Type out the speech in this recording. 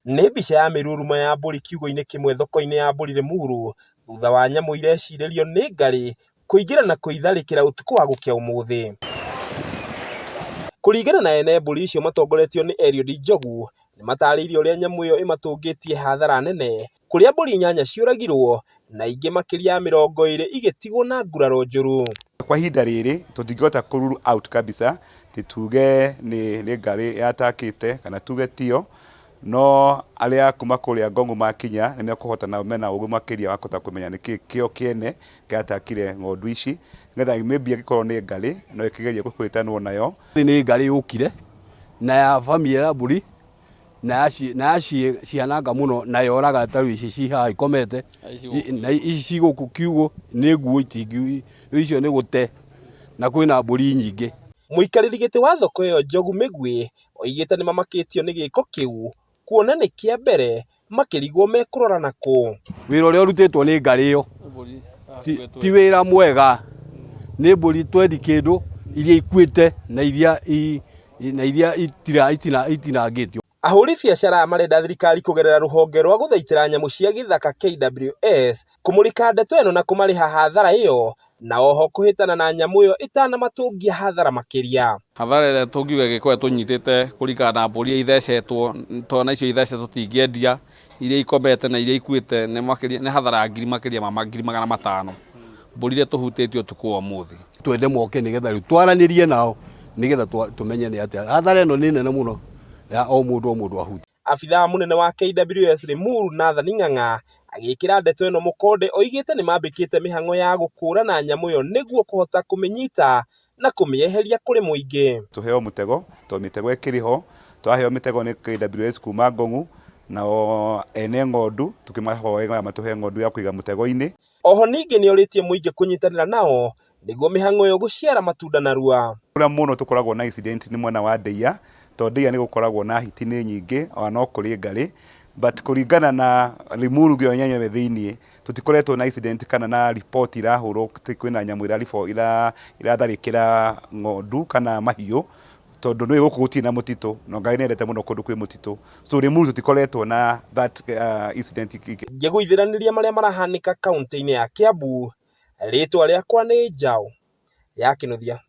Nĩ mbica ya mĩrurumo ya mbũri kiugũ-inĩ kĩmwe thoko-inĩ ya mbũri Limuru thutha wa nyamũ irecirĩrio nĩ ngarĩ kũingĩra na kũitharĩkĩra ũtukũ wa gũkĩa ũmũthĩ. Kũringana na ene mbũri icio matongoretio nĩ Eliud Njogu, nĩmatarĩirie ũrĩa nyamũ ĩyo ĩmatũngĩtie hathara nene kũrĩa mbũri inyanya cioragirwo na ingĩ makĩria ya 20 igĩtigwo na nguraro njũru. Kwa ihinda rĩrĩ tũtingĩhota kũ rule out kabisa atĩ tuge nĩ ngarĩ yatakĩte kana tuge tiyo, no arĩa kuma kũrĩa Ngong'u makinya nĩ mekũhota nao mena ũgĩ makĩria wa kũhota kũmenya nĩkĩ kĩo kĩene kĩratakire ng'ondu ici, nĩgetha maybe angĩkorwo nĩ ngarĩ no ĩkĩgerie kũhĩtanwo nayo. Nĩ ngarĩ yũkire na yabamia mbũri na yaciananga mũno na yoraga ta rĩu ici ci haha ikomete na ici ci gũkũ kiugũ nĩ nguo itingi rĩu icio nĩ gũte na kwĩna mbũri nyingĩ. Mũikarĩri gĩtĩ wa thoko ĩyo Njogu Mĩgwi oigĩte nĩmamakĩtio nĩ gĩko kĩu kuona nĩ kĩa mbere makĩrigwo mekũrora nakũ. Wĩra ũrĩa ũrutĩtwo nĩ ngarĩ ĩyo ti wĩra mwega, nĩ mbũri twendi kĩndũ iria ikuĩte na iria na iria itinangĩtio. Ahũri biacara aya marenda thirikari kũgerera rũhonge rwa gũthaitĩra nyamũ cia gĩthaka KWS kũmũrĩka ndeto ĩno na kũmarĩha hathara ĩyo na oho kũhĩtana na nyamũ ĩyo ĩtanamatũngia hathara makĩria. Hathara ĩrĩa tũngiuga ĩgĩkorwo tũnyitĩte kũringana na mbũri iria ithecetwo, twana icio ithecetwo tũtingĩendia, iria ikomete na iria ikuĩte nĩ makĩria nĩ hathara ya ngiri makĩria ma ngiri magana matano. Mbũri iria tũhutĩtie ũtukũ wa ũmũthĩ. Twende moke nĩgetha rĩu twaranĩrie nao nĩgetha tũmenye nĩ atĩa. Hathara ĩno nĩ nene mũno ya o mũndũ o mũndũ ahutie. Abithaa mũnene wa KWS Limuru Nathan Ng'ang'a agĩkĩra ndeto ĩno mũkonde oigĩte nĩmambĩkĩte mĩhang'o ya gũkũrana nyamũ ĩyo nĩguo kũhota kũmĩnyita na kũmĩeheria kũrĩ mũingĩ. Tũheo mũtego tondũ mĩtego ĩkĩrĩ ho, twaheo mĩtego nĩ KWS kuma Ngong'u, nao ene ng'ondu tũkĩmahoe matũhe ng'ondu ya kũiga mũtego-inĩ. Oho ningĩ nĩorĩtie mũingĩ kũnyitanĩra nao nĩguo mĩhang'o ĩyo gũciara matunda narua. Kũrĩa mũno tũkoragwo na incident nĩ mwena wa Ndeiya, tondũ Ndeiya nĩ gũkoragwo na hiti nĩ nyingĩ ona no kũrĩ ngarĩ, but kũringana na Limuru yo yenyewe thĩiniĩ tũtikoretwo na incident kana na report irahũrwo atĩ kwĩna nyamũ iratharĩkĩra ng'ondu kana mahiũ, tondũ nĩũĩ gũkũ gũtirĩ na mũtitũ na ngarĩ nĩ yendete mũno kũndũ kwĩ mũtitũ, so Limuru tũtikoretwo na that incident. Ngĩgũithĩranĩria marĩa marahanĩka kaũntĩ-inĩ ya Kiambu, rĩtwa rĩakwa nĩ Njaũ ya Kĩnuthia.